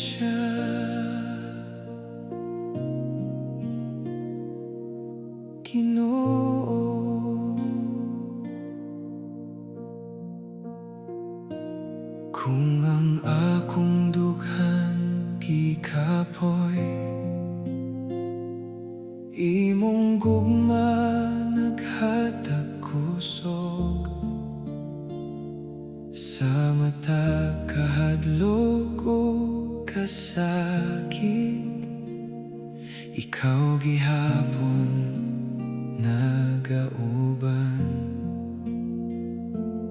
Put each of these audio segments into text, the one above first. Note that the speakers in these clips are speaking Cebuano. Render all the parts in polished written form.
presensya, Ginoo. Kung ang akong dughan gikapoy, imong gugma naghatag kusog. Sa matag kahadlok ug kasakit, ikaw gihapon nagauban.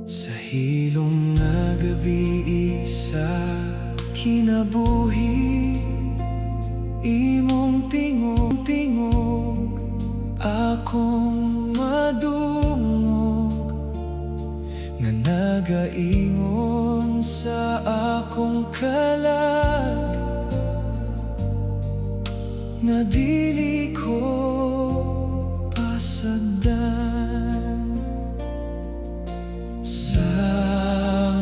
Sa hilom nga gabi sa kinabuhi, imong tingog akong madungog nga nagaingon sa akong kalag nga dili ko pasagdan. Sa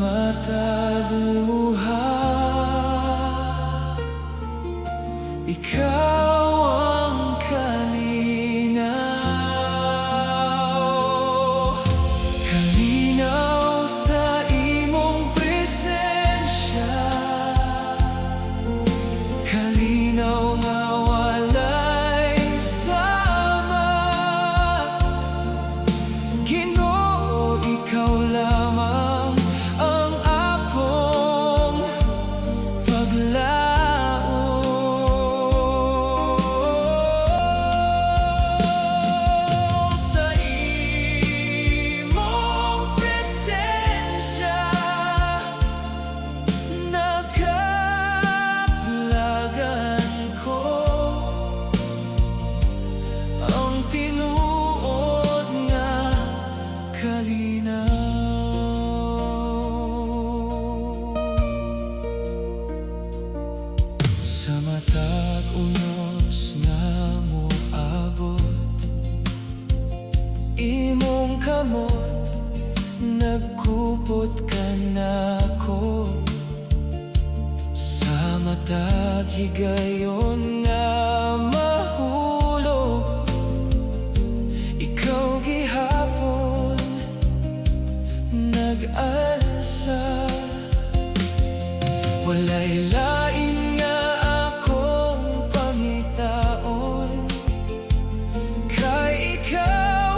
matag luha, ikaw ang kalinaw. Kalinaw sa imong presensya, kalinaw nga walay sama. Ginoo, ikaw lamang ang akong paglaom. Sa imong presensya, nakaplagan ko ang tinuod nga kalinaw. Sa matag unos nga moabot, imong kamot nagkupot kanako. Sa matag higayon nga mahulog, ikaw gihapon nag-alsa. Walay lain nga akong pangitaon kay ikaw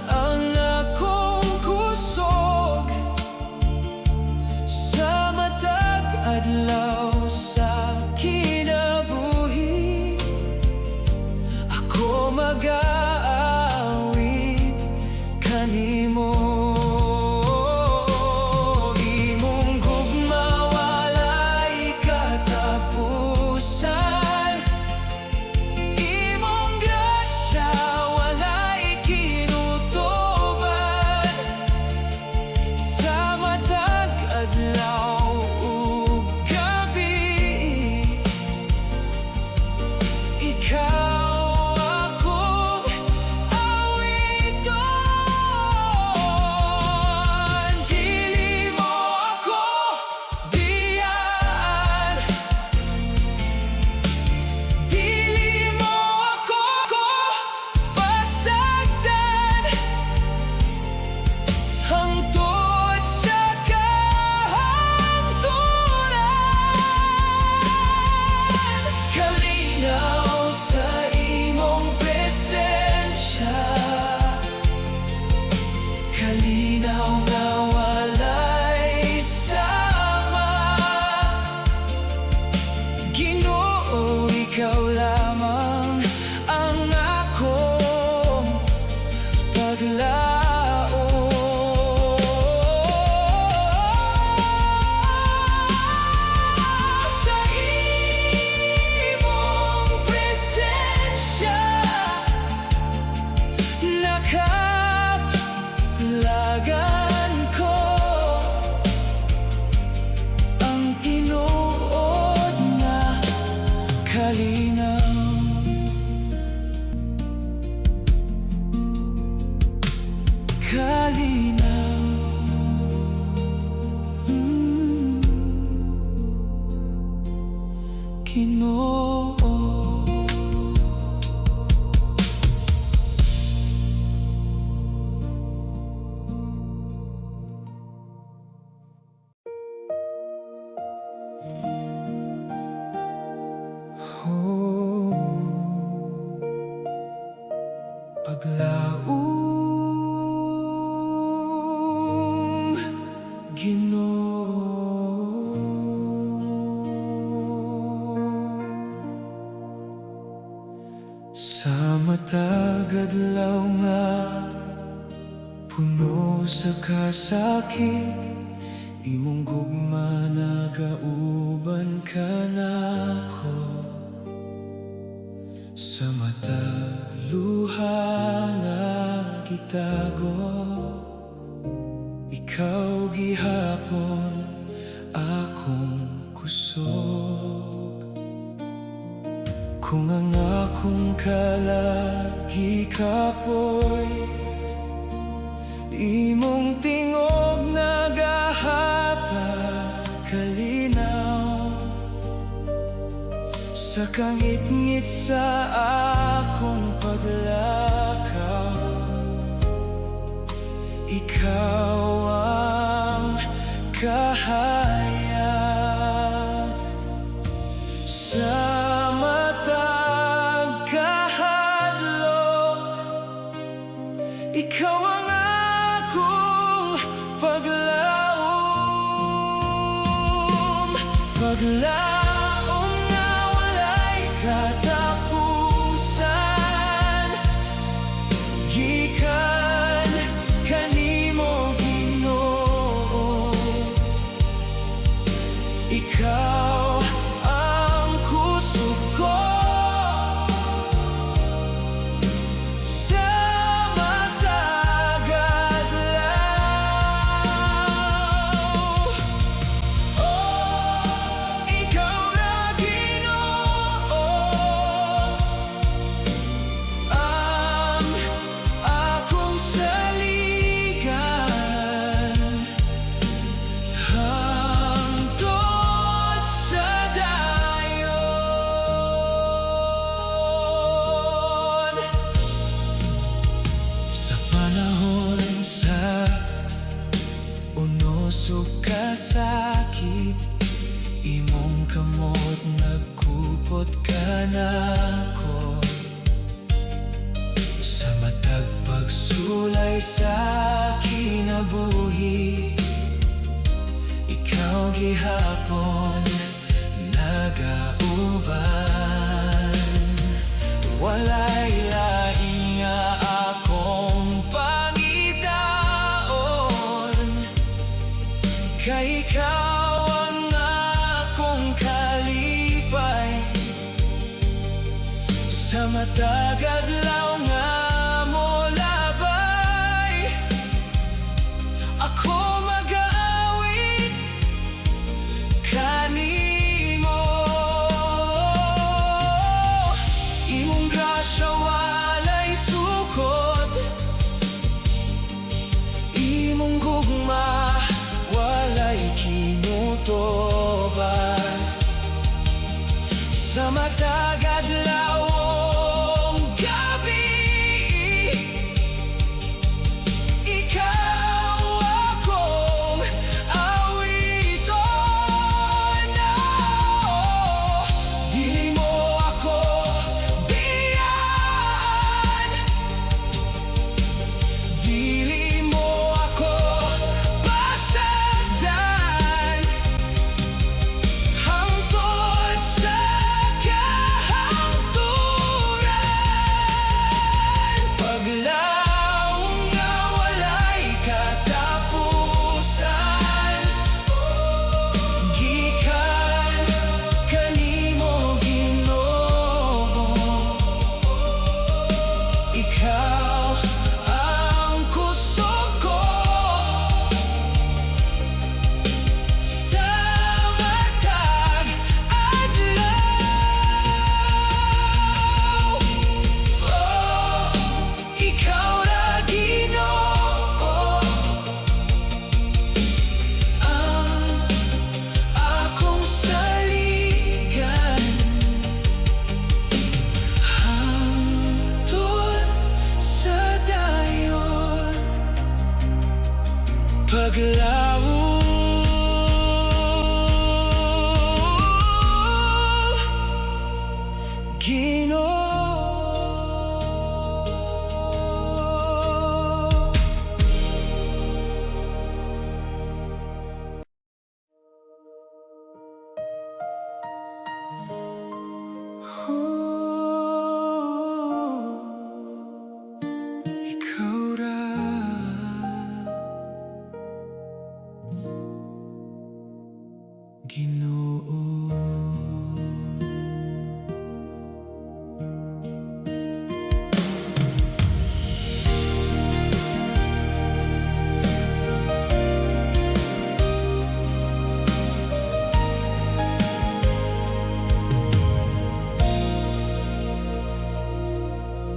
ang akong kusog. Sa matag adlaw sa kinabuhi, ako mag-aawit kanimo. Imong gugma walay katapusan, imong grasya walay kinutuban. Sa matag adlaw ug gabi, ikaw akong Paglaom, Ginoo. Sa matag adlaw nga puno sa kasakit, imong gugma nagauban kanako. Sa matag luha nga gitago, ikaw gihapon akong kusog. Kung ang akong kalag gikapoy, imong tingog nagahatag kalinaw. Sa kangitngit sa akong paglakaw, ikaw ang kahayag. Sa matag kahadlok, ikaw ang akong paglaom. Paglaom nga walay katapusan, gikan kanimo, Ginoo. Ikaw ang kusog ko sa matag adlaw. Oh, ikaw ra, Ginoo, ang akong saligan hangtod sa dayon. Sa panahon sa unos ug kasakit, imong kamot nagkupot kanako. Sa matag pagsulay sa kinabuhi, ikaw gihapon nagauban. Walay lain nga akong pangitaon, kay ikaw ang akong kalipay. Sa matag adlaw nga molabay, ako magaawit kanimo. Imong grasya walay sukod, imong gugma walay kinutoban. Sa matag adlaw ug gabi,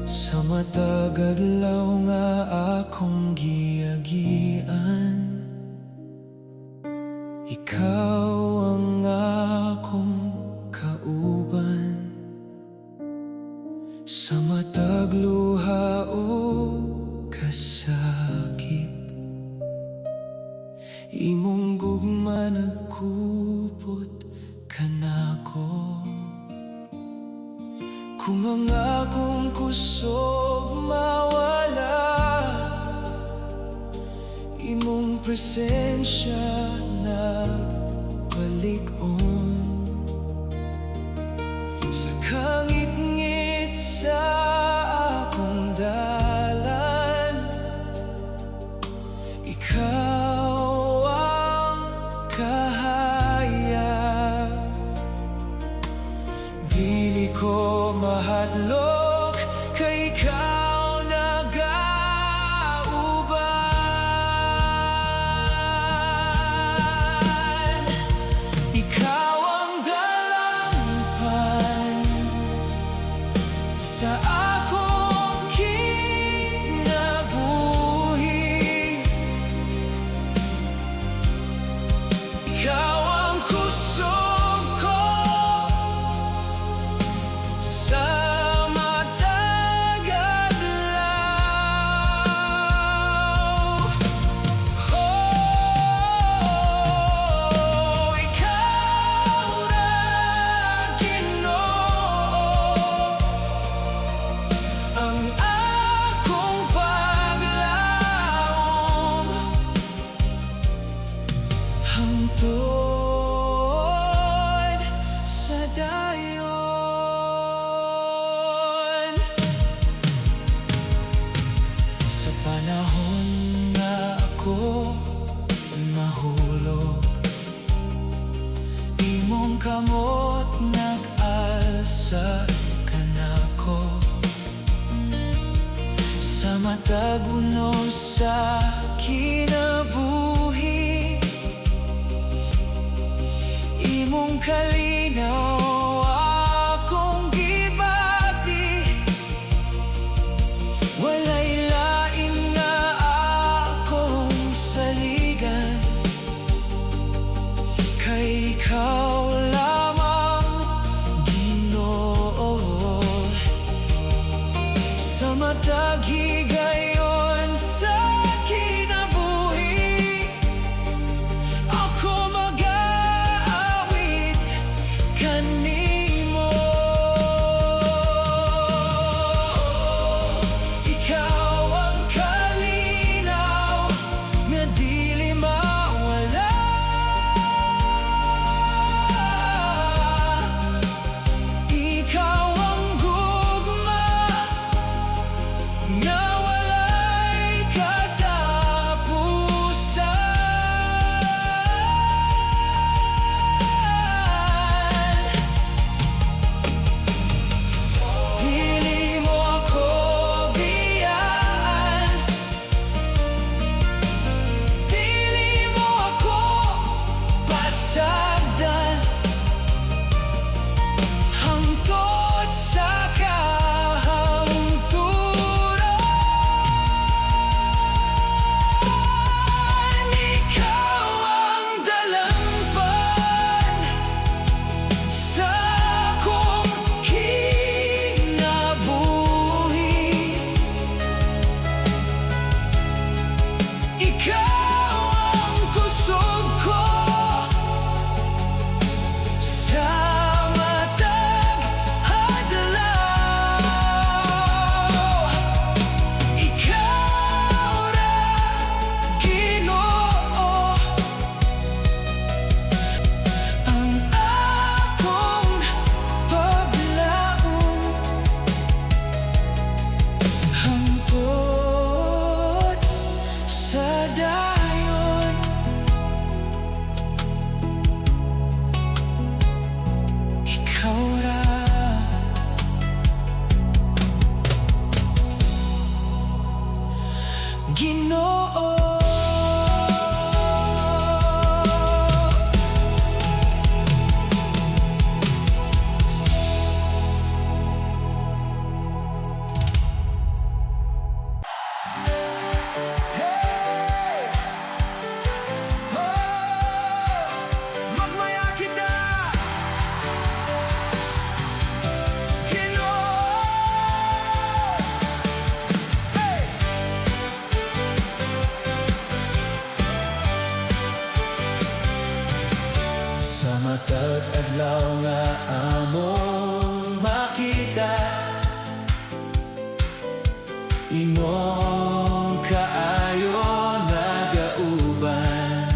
Sa matag adlaw nga akong giagian, ikaw ang akong kauban. Sa matag luha o kasakit, imong gugma nagkupot kanako. Kung ang akong kusog mawala, imong presensya nagbalikon. Sa kangitngit sa akong dalan, ikaw ang kahayag. Dili ko mahadlok kay ikaw nagauban. Ikaw ang dalangpan sa akong kinabuhi. Ikaw ang kusog ko sa matag adlaw. Oh, ikaw ra, Ginoo, ang akong paglaom hangtod sa dayon. Sa panahon nga ako mahulog, imong kamot nag-alsa kanako. Sa matag unos sa kinabuhi, imong kalinaw akong gibati. Walay lain nga akong saligan kay ikaw lamang, Ginoo. Sa matag higayon sa kinabuhi, ako mag-aawit kanimo. Ikaw ang kalinaw nga dili mawala. Ikaw ang gugma nga walay katapusan. Dili mo ako biyaan, dili mo ako pasagdan hangtod sa kahangturan. Ikaw ang dalangpan sa akong kinabuhi. Ikaw ang kusog ko sa matag adlaw. Ikaw ra, Ginoo, ang akong paglaom hangtod sa dayon. Ikaw ra, Ginoo. Imong kaayo nagauban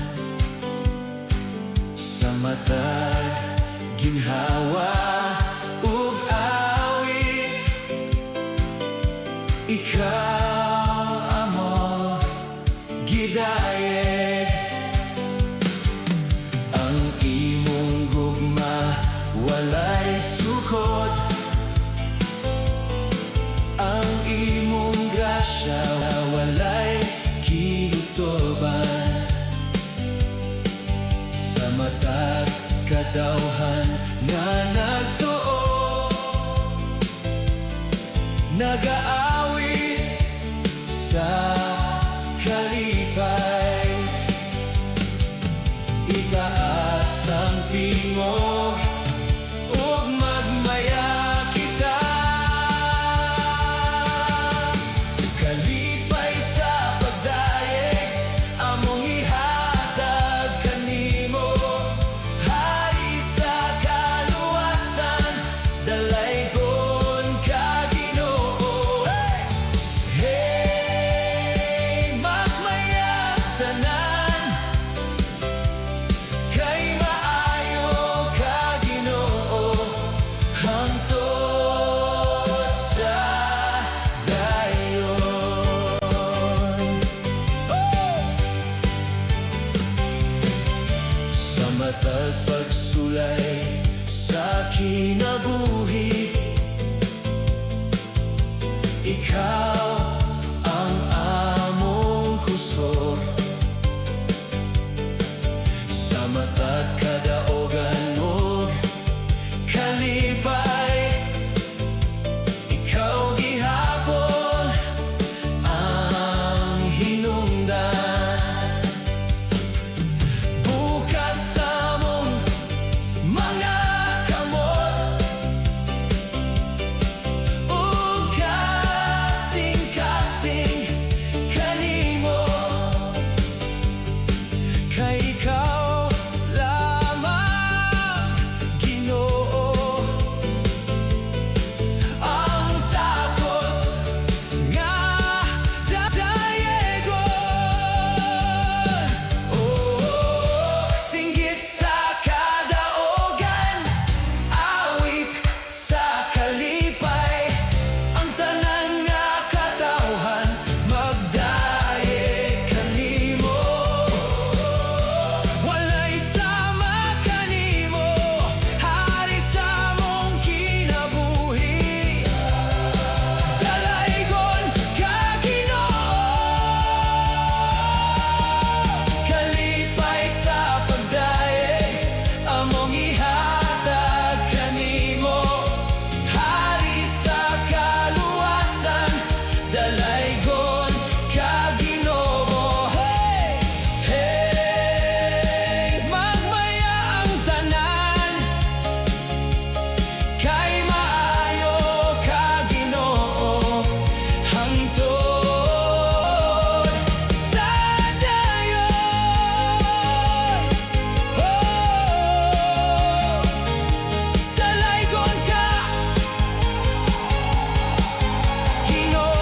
sa matag ginhawa ug awit. Ikaw among gidayeg. Ang imong gugma walay sukod. Ang imong grasya walay kinutoban. Sa matag kadawhan nga nagtuo, nagaawit sa kalipay. Itaas ang tingog ug magmaya kita. Kalipay sa pagdayeg among ihatag kanimo. Hari sa kaluwasan, dalaygon ka, Ginoo. Hey, magmaya tanan kay maayo ka, Ginoo, hangtod sa dayon. Oh! Sa matag pagsulay sa kinabuhi, ikaw ang among kusog. Sa matag kadaogan ug kalipay, ikaw gihapon ang hinungdan. Bukas sa among mga kamot ug kasing-kasing kanimo, kay ikaw lamang, Ginoo, ang takos nga dayegon. Oh, singgit sa kadaogan, awit sa kalipay. Ang tanan nga katawhan magdayeg kanimo. Walay sama kanimo, hari sa among kinabuhi. Dalaygon ka, Ginoo. Kalipay sa pagdayeg among ihatag kanimo. Hari sa kaluwasan, dalaygon ka, Ginoo. Hey, hey, magmaya ang tanan kay maayo ka, Ginoo, hangtod sa dayon. Oh, dalaygon ka, Ginoo.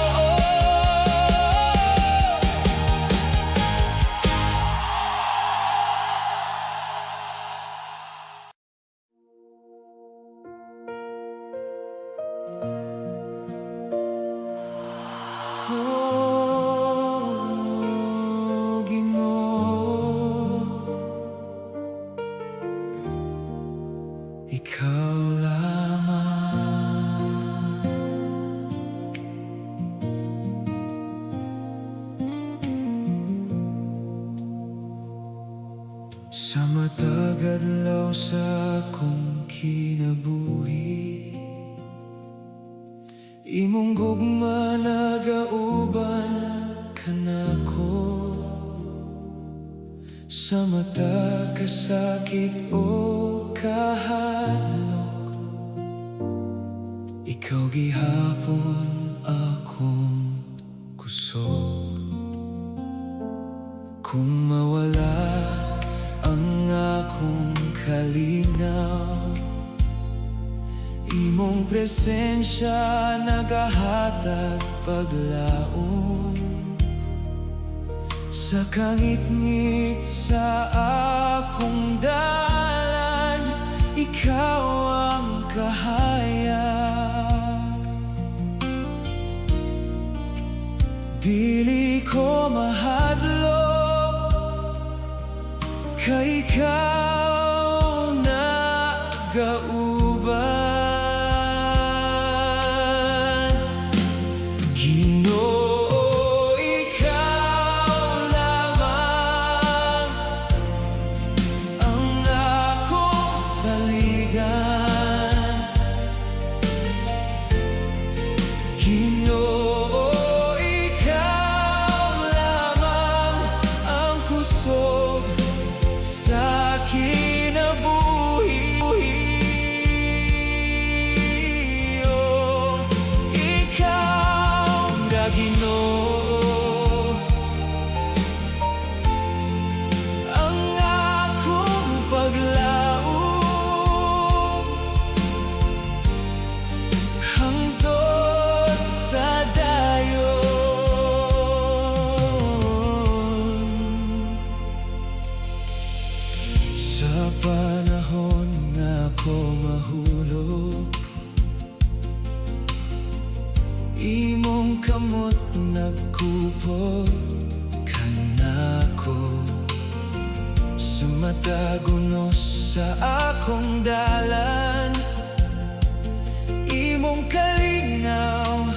Oh, Ginoo, ikaw lamang. Sa matag adlaw sa akong kinabuhi, imong gugma nagauban kanako. Sa matag kasakit o kahadlok, ikaw gihapon akong kusog. Kung mawala ang akong kalinaw, imong presensya nagahatag nagahatag paglaom. Sa kangitngit sa akong dalan, ikaw ang kahayag. Dili ko mahadlok kay ikaw nagauban. Ginoo, ikaw lamang ang akong saligan. Ginoo, ikaw lamang ang kusog sa kinabuhi. Oh, ikaw na, Ginoo, ang akong paglaom hangtod sa dayon. Sa panahon nga ako mahulog, imong kamot nagkupot kanako. Sa matag unos sa akong dalan, imong kalingaw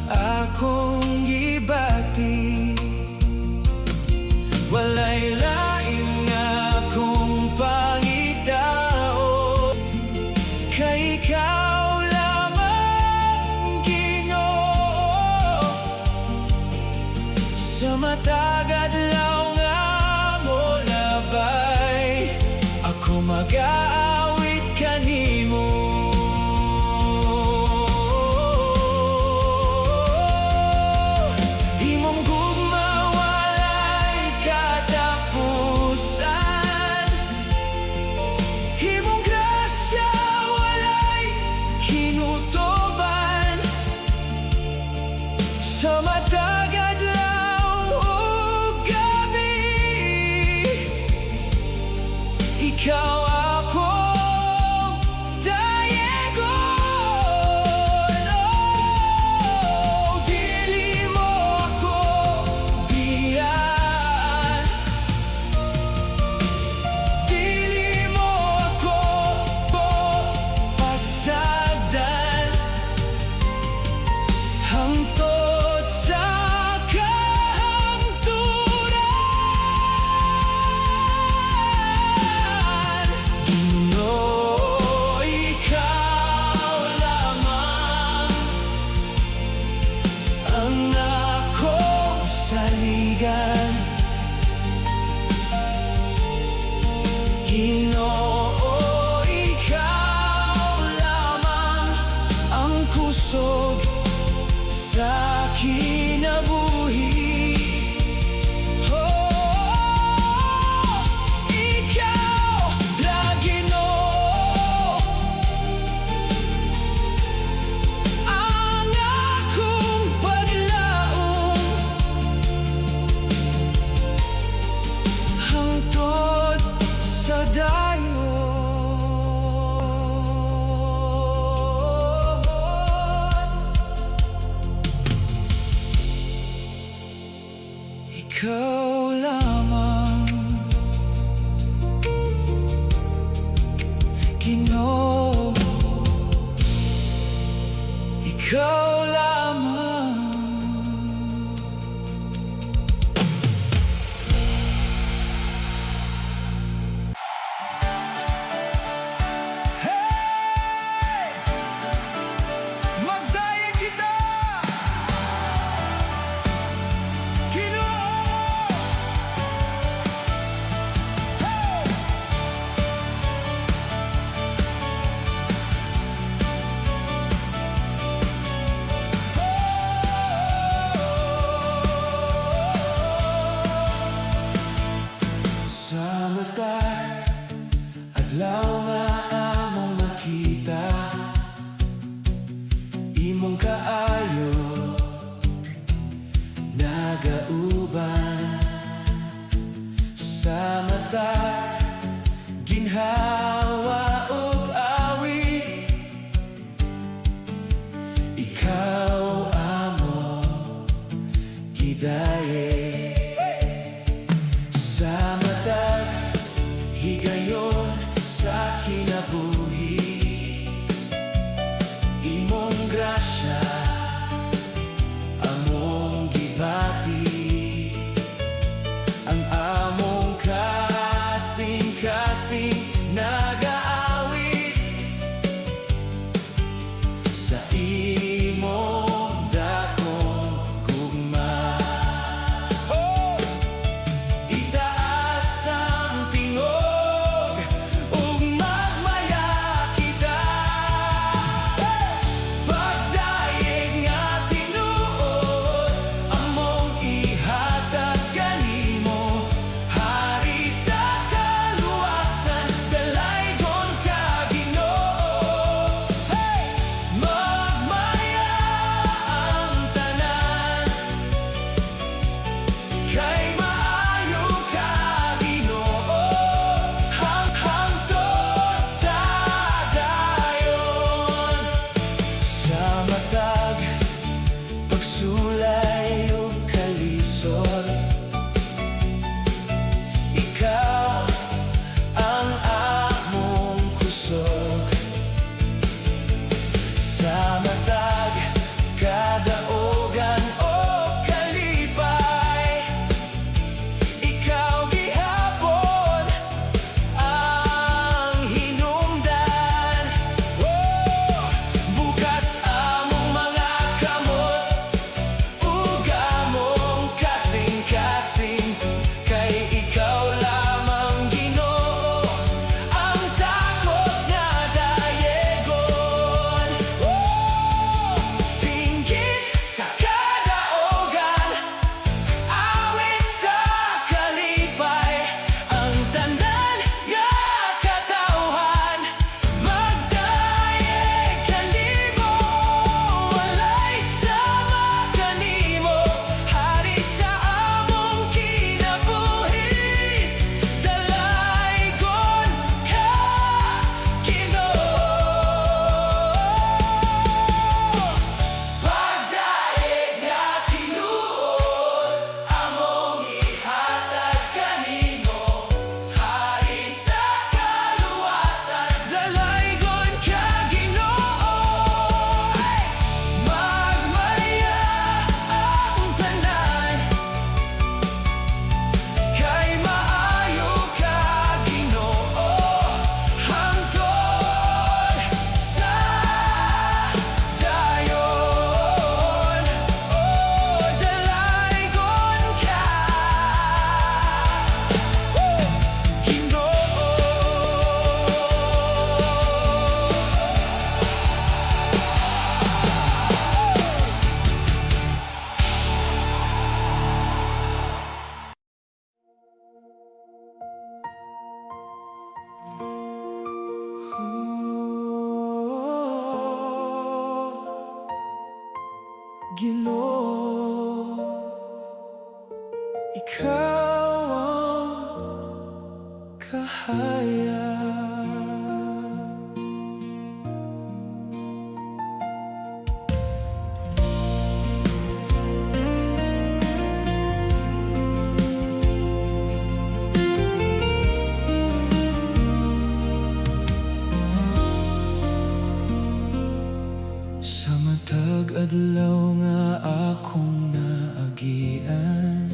akong gibati. Walay lain nga akong pangitaon kay ikaw lamang, Ginoo. Sa matag adlaw nga molabay, ako mag-aawit kanimo. Imong gugma walay katapusan, imong grasya walay hinutoban. Sa matag adlaw ug gabi, ikaw akong dayegon. Oh, dili mo ako biyaan, dili mo ako pasagdan hangtod sa kahangturan. Ginoo, ikaw lamang ang akong saligan. Ginoo, ikaw lamang ang kusog sa kinabuhi. Oh, ikaw ra, Ginoo, ang akong paglaom hangtod sa dayon. Ikaw lamang, Ginoo. Ikaw lamang. Hey! Magdayon kita! Ginoo! Ginoo, ikaw ang kahayag. Sa matag adlaw nga akong naagian,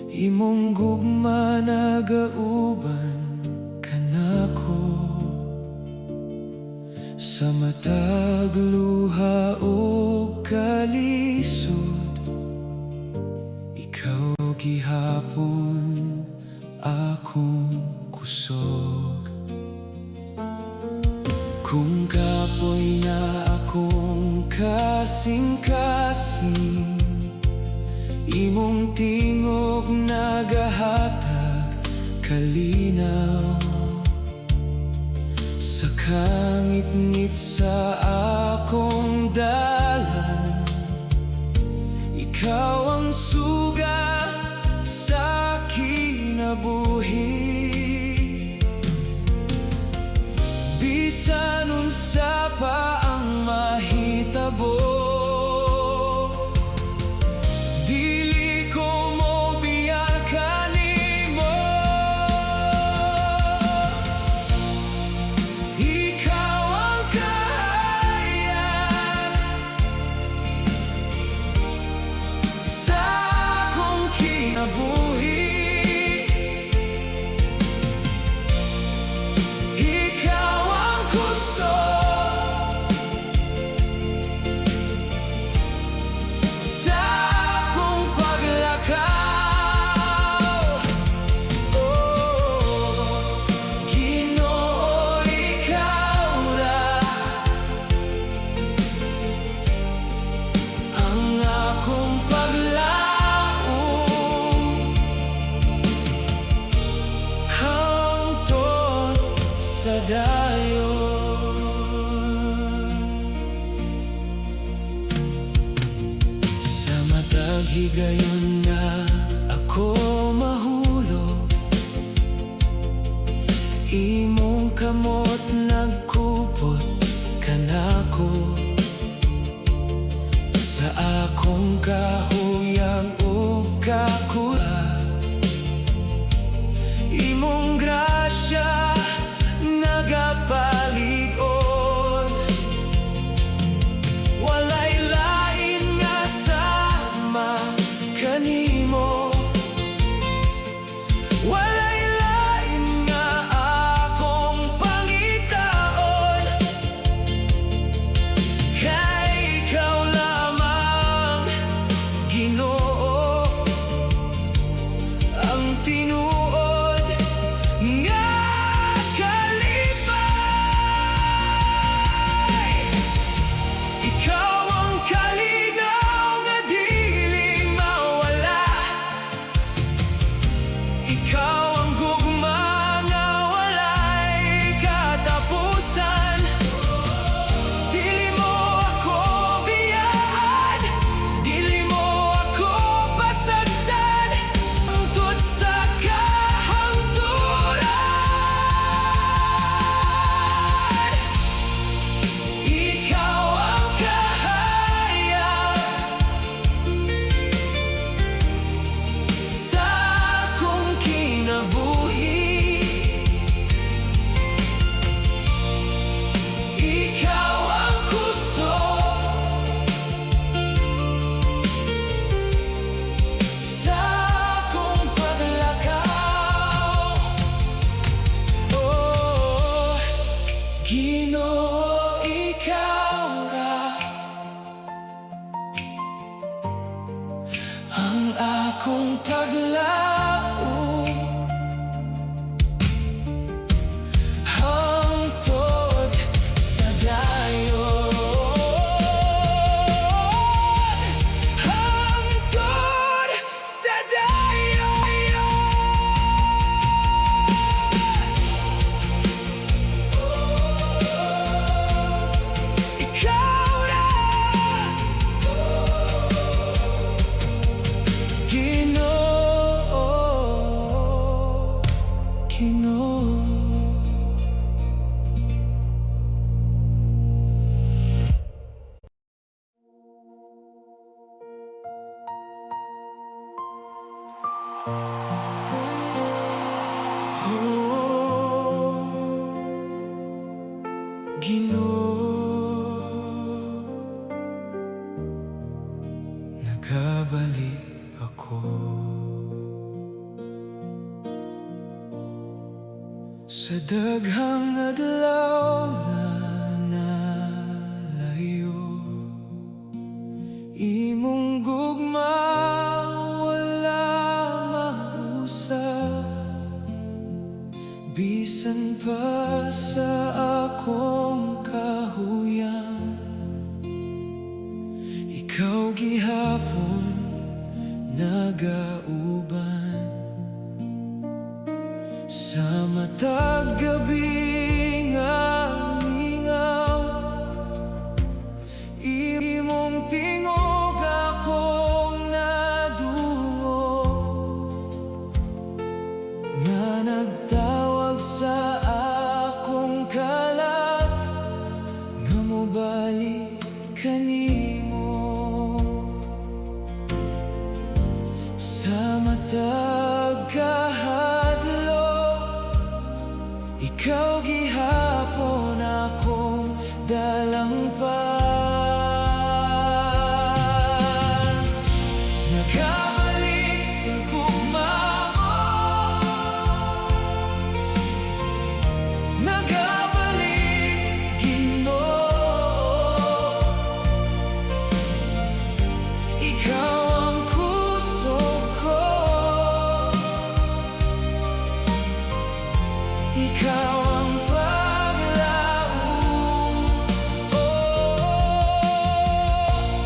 imong gugma nagauban kanako. Sa matag luha ug kalisod, ikaw gihapon akong kusog. Kung kapoy na akong kasing-kasing, imong tingog nagahatag kalinaw. Sa kangitngit sa akong dalan, ikaw ang suga sa kinabuhi. Bisan unsa pa ang mahitabo, dili ko mobiya kanimo. Ikaw ang kahayag sa akong kinabuhi. Ikaw ang kusog sa akong paglakaw. Oh, Ginoo, ikaw ra ang akong paglaom hangtod sa dayon. Sa matag higayon nga ako mahulog, imong kamot nagkupot kanako. Sa akong kahuyang ug kakulang, imong grasya nagapalig-on. Walay lain nga sama kanimo, walay lain nga akong pangitaon. Kay ikaw lamang, Ginoo, ang tinuod nga kalipay. Ikaw ang kalinaw nga dili mawala. Ikaw ang gugma nga walay katapusan. Dili mo ako biyaan, dili mo ako pasagdan hangtod sa kahangturan. Ikaw ang kahayag sa akong kinabuhi. Ikaw ang kusog sa akong paglakaw. Oh, Ginoo, ikaw ra ang akong paglaom hangtod sa dayon, hangtod sa dayon. Ikaw ra. Oh, Ginoo, nagabalik ako. Sa daghang adlaw nga nalayo, imong gugma wala mausab. Bisan pa sa akong kahuyang, ikaw gihapon nagauban. Sa matag gabi nga mingaw, imong tingog akong nadungog nga nagtawag sa akong kalag nga mobalik kanimo. Sa matag kahadlok, ikaw gihapon akong dalangpan. Nagabalik sa gugma mo, nagabalik, Ginoo. Ikaw ang kusog ko, ikaw ang paglaom. Oh,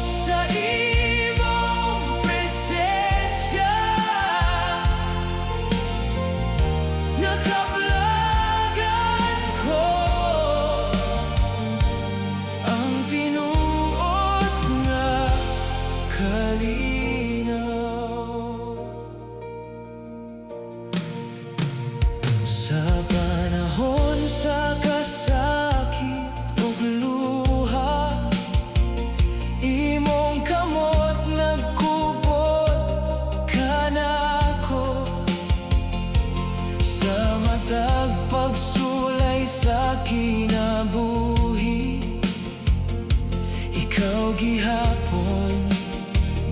sa imong presensya, nakaplagan ko ang tinuod nga kalinaw. Sa panahon sa kasakit ug luha, imong kamot nagkubot kanako. Sa matag pagsulay sa kinabuhi, ikaw gihapon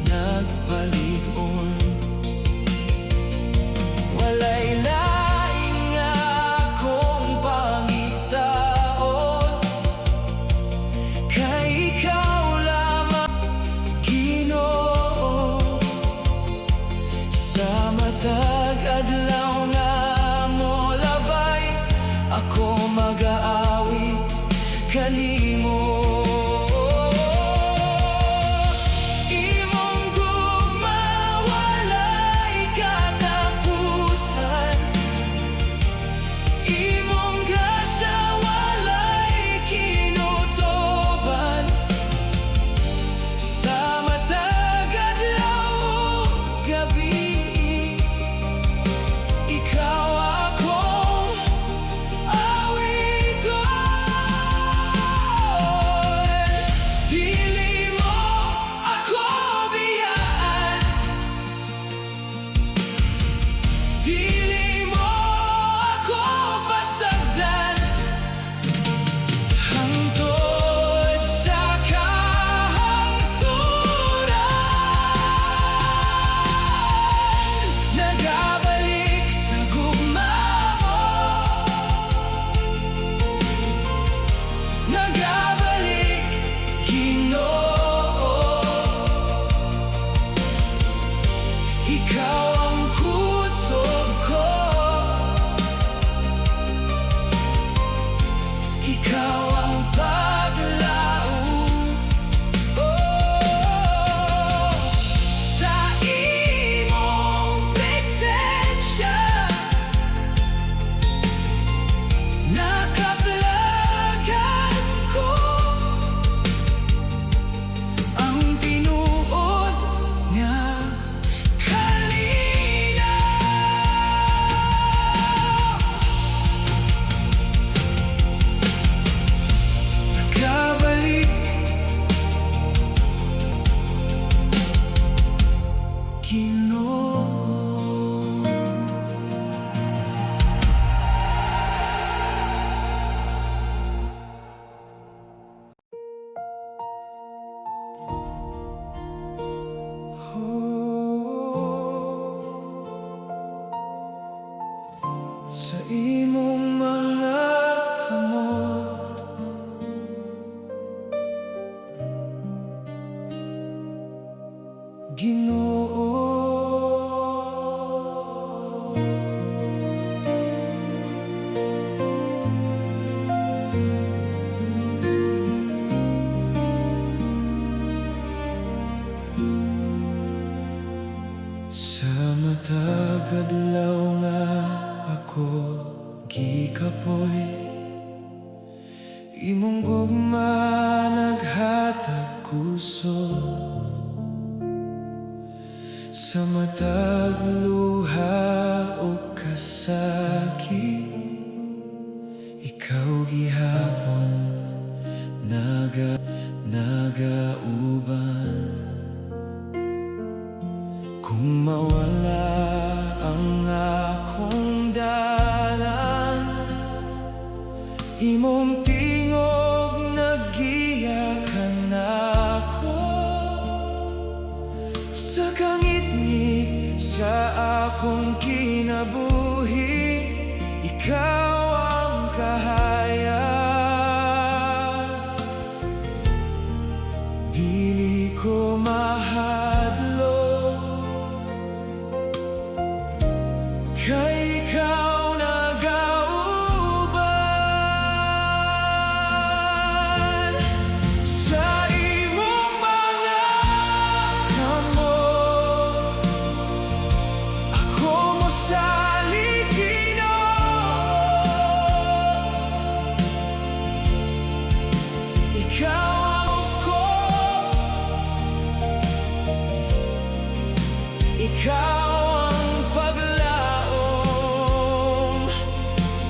nagpalig-on. Walay lain nga akong pangitaon, kay ikaw lamang. Sa imong mga kamot, Ginoo. Sa matag adlaw nga ako gikapoy, imong gugma naghatag kusog. Sa matag luha o kasakit, ikaw gihapon nagauban. Kung mawala ang akong dalan, imong tingog naggiya kanako. Sa kangitngit sa akong kinabuhi, ikaw ang kahayag. Dili ko mahadlok kay ikaw nagauban. Sa imong mga kamot ako mosalig, Ginoo. Ikaw ang ko, ikaw ang paglaom.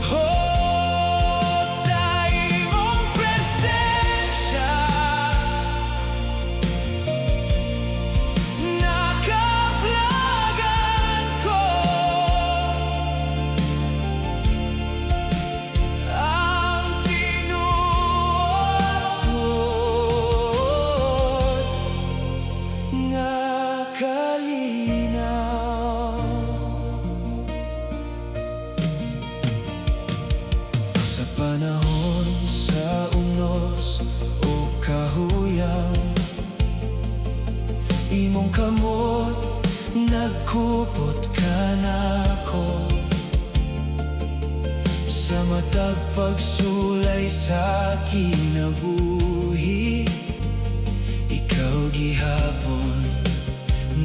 Oh, sa imong presensya nakaplagan ko ang tinuod nga kalinaw. Sa panahon sa unos o kahuyang, imong kamot nagkupot kanako. Sa matag pagsulay sa kinabuhi, ikaw gihapon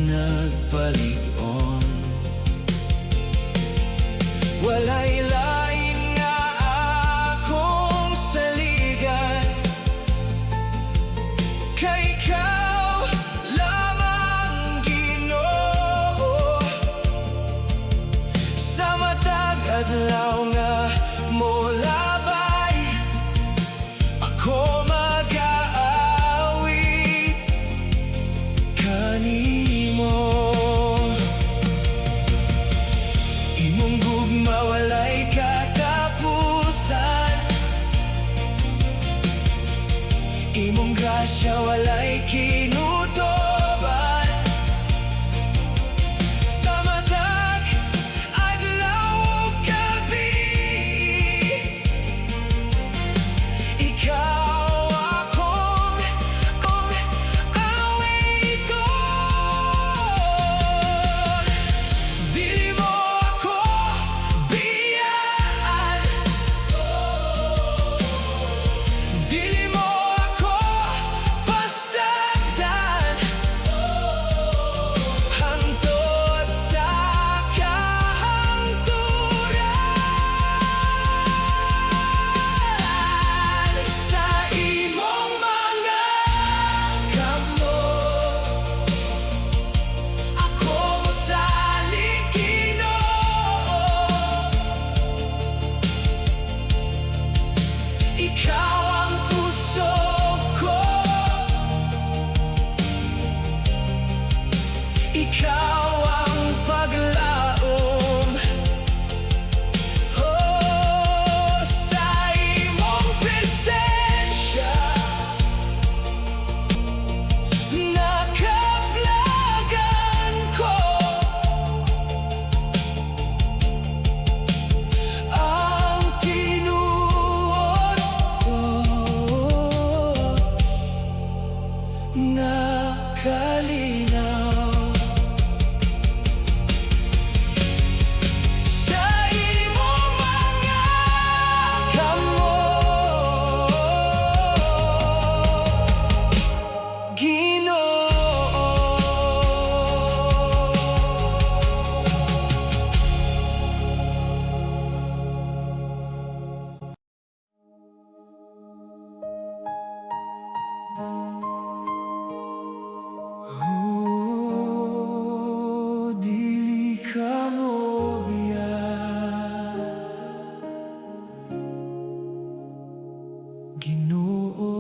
nagpalig-on. Walay lain nga akong saligan kay ikaw lamang, Ginoo. Sa matag adlaw nga molabay, ako magaawit kanimo. Imong gugma walay katapusan, imong grasya walay kinutoban. Sa matag adlaw ug gabi, ikaw akong ong awiton. Dili mo ako biyaan, dili mo ako pasagdan, hangtod sa kahangturan. Sa imong mga kamot ako mosalig, Ginoo. Ikaw ang kusog ko, ikaw ang paglaom. Oh, sa imong presensya nakaplagan ko Kalinaw. Sa imong mga kamot, Ginoo. Oh, dili ka mobiya, Ginoo.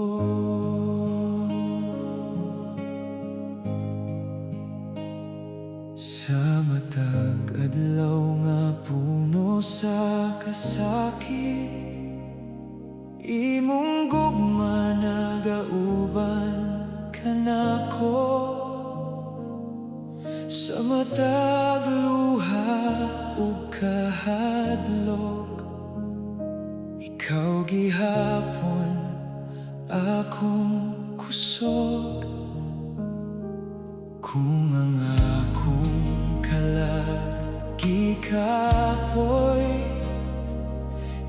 Sa matag adlaw nga puno sa kasakit, imong gugma nagauban kanako. Sa matag luha ug kahadlok, ikaw gihapon akong kusog. Kung ang akong kalag gikapoy,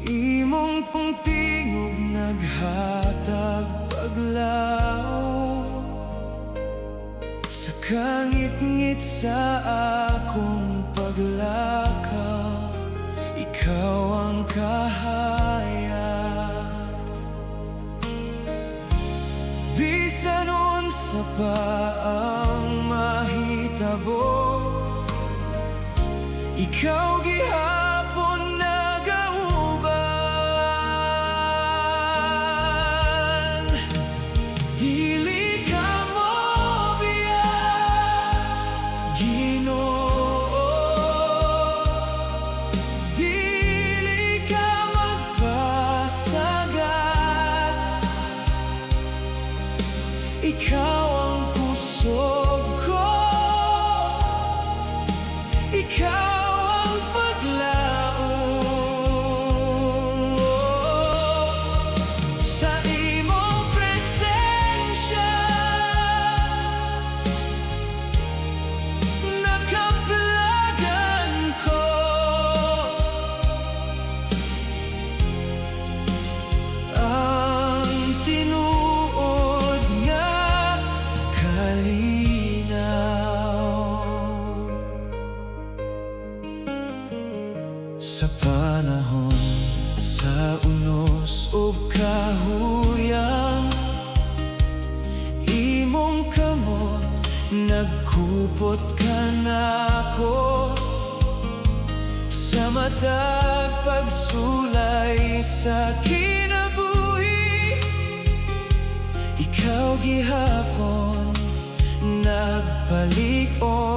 imong tingog naghatag paglaom. Sa kangitngit sa akong paglakaw, ikaw ang kahayag. Bisan unsa pa ang mahitabo, ikaw gihapon nagauban. Dili ka mobiya, Ginoo. Dili ka magpasagad. Ikaw ang kusog ko, ikaw ang paglaom. Sa imong presensya, nakaplagan ko. Ang tinuod nga kalinaw. Sa panahon sa unos ug kahuyang, imong kamot nagkupot kanako. Sa matag pagsulay sa kinabuhi, ikaw gihapon nagpalig-on.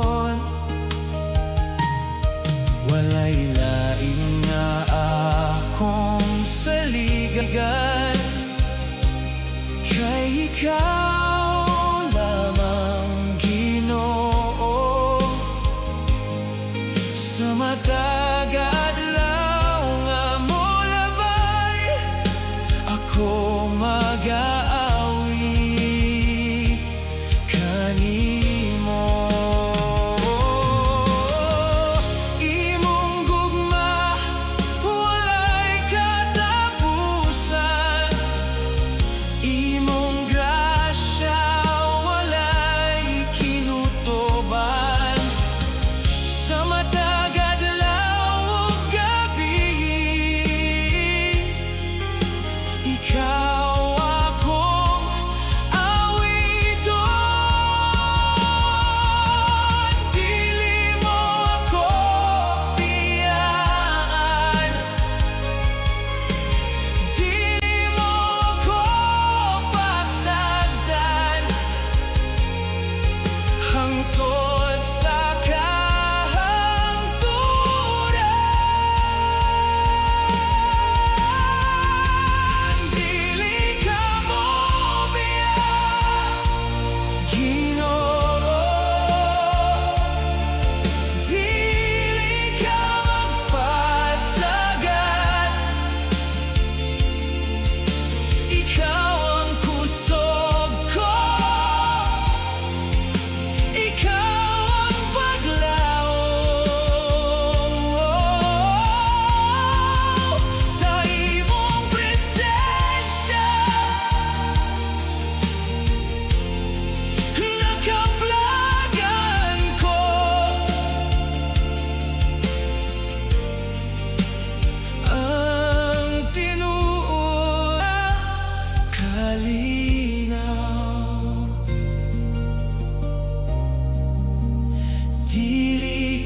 Walay lain nga akong saligan kay ikaw lamang, Ginoo. Sa matag adlaw nga molabay, ako magaawit kanimo.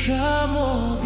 Di ka mo